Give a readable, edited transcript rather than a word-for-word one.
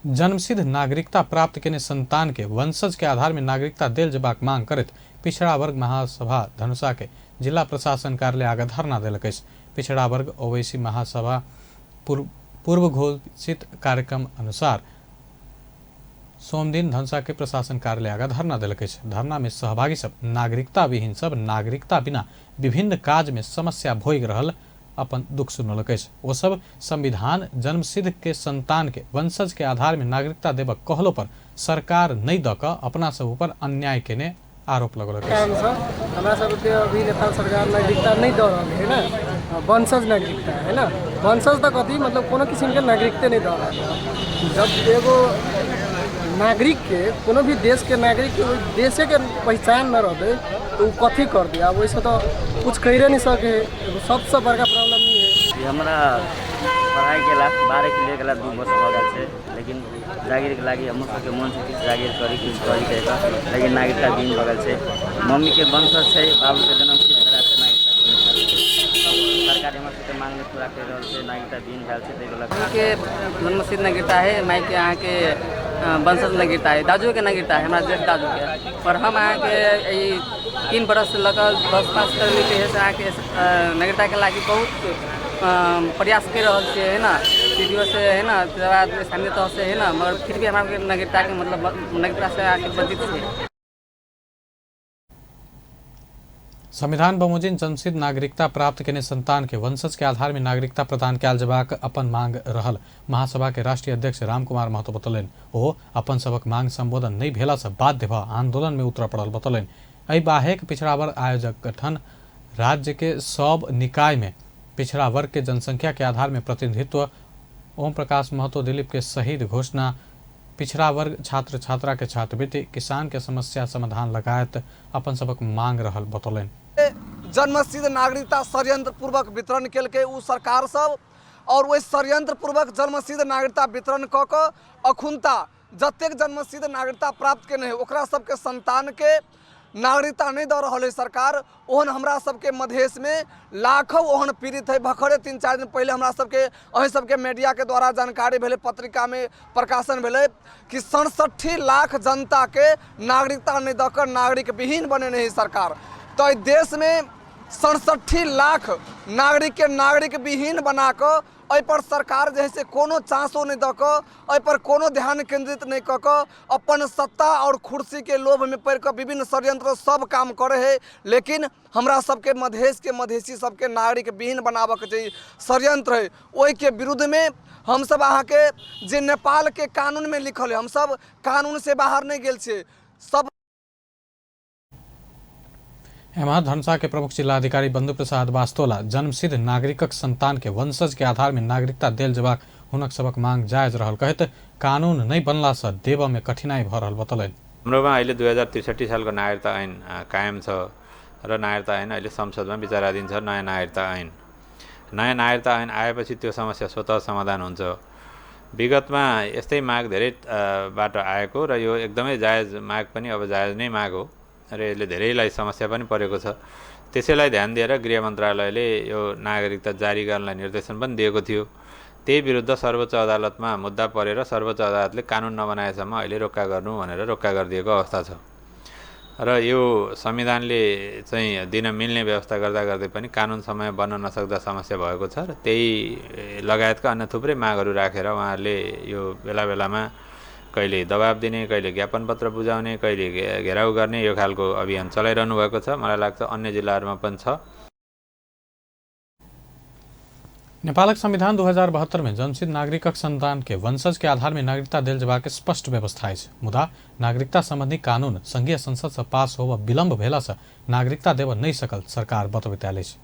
जन्मसिद्ध नागरिकता प्राप्त केने संतान के वंशज के आधार में नागरिकता देल जेबाक मांग करैत पिछड़ा वर्ग महासभा धनुषा के जिला प्रशासन कार्यालय आगा धरना देलक अछि। पिछड़ा वर्ग ओवैसी महासभा पूर्व घोषित कार्यक्रम अनुसार सोमदिन धनुषा के प्रशासन कार्यालय आगा धरना देलक अछि। धरना में सहभागी सब नागरिकता विहीन सब नागरिकता बिना विभिन्न काज में समस्या भोगि रहल अपन दुख सुनौलक अछि। ओ सब संविधान जन्मसिद्ध के संतान के वंशज के आधार में नागरिकता देबक कहलो पर सरकार नहि दऽ कऽ अपना सब ऊपर अन्याय केने आरोप लगौलक अछि। कारणसँ हमरा सबके अभी नेपाल सरकार नागरिकता नहि दऽ रहल है ने, वंशज नागरिकता है ने। वंशज तऽ कथी मतलब कोनो किसिमके नागरिकते नहि दऽ रहल है। जब एगो नागरिकके कोनो भी देशके नागरिकके ओहि देशेके पहिचान नहि रहतै तऽ ओ कथी करतै? आब ओहिसँ तऽ किछु करिए नहि सकै है। एगो सबसँ बड़का प्रॉब्लम ई है। ई हमरा पढ़ाइ केला 12 के गेला 2 वर्ष भऽ गेल छै, लेकिन जागिरके लागि हमर सबके मन छै किछु जागिर करी, किछु करी कहि, लेकिन नागरिकता विहीन भऽ गेल छै। मम्मीके वंशज छै, बाबूके जन्म सिद्ध भेला छै, नागरिकता विहीन भेल छै। सरकार हमर सबके मांग नहि पूरा करि रहल छै, नागरिकता विहीन भेल छै ताहिके लऽ के। जन्मसिद्ध नागरिकता है, मायके अहाँके वंशज नागरिकता है, दाजुके नागरिकता है, हमरा जेठ दाजुके। पर हम अहाँके ई 3 बरस लऽ कऽ 10 पास करली से अहाँके नागरिकताके लागि बहुत प्रयास करि रहल छियै है ने, सी डी ओ से है ने, तकर बाद स्थानीय तहसँ है ने, मगर फिर भी हमरा सबके नागरिकताके मतलब नागरिकतासँ अहाँके वंचित छै। संविधान बमोजिम जन्मसिद्ध नागरिकता प्राप्त केने संतान के वंशज के आधार में नागरिकता प्रदान कयल जेबाक अपन मांग रहल महासभा के राष्ट्रीय अध्यक्ष रामकुमार महतो बतौलनि। ओ अपन सबक मांग संबोधन नहि भेला से बाध्य भऽ आंदोलन में उतरऽ पड़ल बतौलनि। एहि बाहेक पिछड़ा वर्ग आयोजक गठन, राज्य के सब निकाय में पिछड़ा वर्ग के जनसंख्या के आधार में प्रतिनिधित्व, ओम प्रकाश महतो दिलीप के शहीद घोषणा, पिछड़ा वर्ग छात्र छात्रा के छात्रवृत्ति, किसान के समस्या समाधान लगायत अपन सबक मांग रहल बतौलनि। जन्मसिद्ध नागरिकता षड्यंत्र पूर्वक वितरण केलकै ओ सरकार सब, और ओहि षड्यंत्र पूर्वक जन्मसिद्ध नागरिकता वितरण कऽ कऽ अखुनता जतेक जन्मसिद्ध नागरिकता प्राप्त केने है ओकरा सबके संतानके नागरिकता नहि दऽ रहल है सरकार। ओहन हमरा सबके मधेशमे लाखों ओहन पीड़ित है। भखरे 3-4 दिन पहिले हमरा सबके अहीं सबके मीडियाके द्वारा जानकारी भेलै, पत्रिकामे प्रकाशन भेलै कि 67 लाख जनताके नागरिकता नहि दऽ कऽ नागरिक विहीन बनेने है सरकार। तऽ एहि देशमे 67 लाख नागरिकके नागरिक विहीन बना कऽ एहिपर सरकार जे है से कोनो चांसो नहि दऽ कऽ, एहिपर कोनो ध्यान केंद्रित नहि कऽ कऽ अपन सत्ता आओर कुर्सीके लोभमे पड़ि कऽ विभिन्न षड्यंत्र सब काम करै है। लेकिन हमरा सबके मधेशके मधेशी सबके नागरिक विहीन बनाबऽके जे षड्यंत्र है ओहिके विरुद्धमे हमसब अहाँके जे नेपालके कानूनमे लिखल है, हमसब कानूनसँ बाहर नहि गेल छियै सब। एम्हर धनुषा के प्रमुख जिलाधिकारी बंधु प्रसाद बास्तोला जन्मसिद्ध नागरिकक संतान के वंशज के आधार में नागरिकता देल जेबाक हुनक सबक मांग जायज रहल कहैत कानून नहि बनला सँ देबऽ में कठिनाई भऽ रहल बतौलनि। हाम्रोमा अहिले 2063 सालको नागरिकता ऐन कायम छ र नागरिकता ऐन अहिले संसदमा विचाराधीन छ। नयाँ नागरिकता ऐन, नयाँ नागरिकता ऐन आएपछि त्यो समस्या स्वतः समाधान हुन्छ। विगतमा यस्तै माग धेरै बाट आएको र यो एकदमै जायज माग पनि अब जायज नै माग हो र यसले धेरैलाई समस्या पनि परेको छ। त्यसैलाई ध्यान दिएर गृह मन्त्रालयले यो नागरिकता जारी गर्नलाई निर्देशन पनि दिएको थियो। त्यही विरुद्ध सर्वोच्च अदालतमा मुद्दा परेर सर्वोच्च अदालतले कानुन नबनाएसम्म अहिले रोक्का गर्नु भनेर रोक्का गरिदिएको अवस्था छ र यो संविधानले चाहिँ दिन मिल्ने व्यवस्था गर्दा गर्दै पनि कानुन समय बन्न नसक्दा समस्या भएको छ र त्यही लगायतका अन्य थुप्रै मागहरू राखेर उहाँहरूले यो बेला बेलामा कहिले दबाब दिने, कहिले ज्ञापन पत्र बुझाउने, कहिले घेराउ गर्ने यो खालको अभियान चलाइरहनु भएको छ। मलाई लाग्छ अन्य जिल्लाहरूमा पनि छ। नेपालक संविधान 2072 में जन्मसिद्ध नागरिकक संतान के वंशज के आधार में नागरिकता देल जेबाक स्पष्ट व्यवस्था अछि। मुदा नागरिकता संबंधी कानून संघीय संसद से पास होब विलम्ब भेला से नागरिकता देब नहि सकल सरकार बतबैत आयल अछि।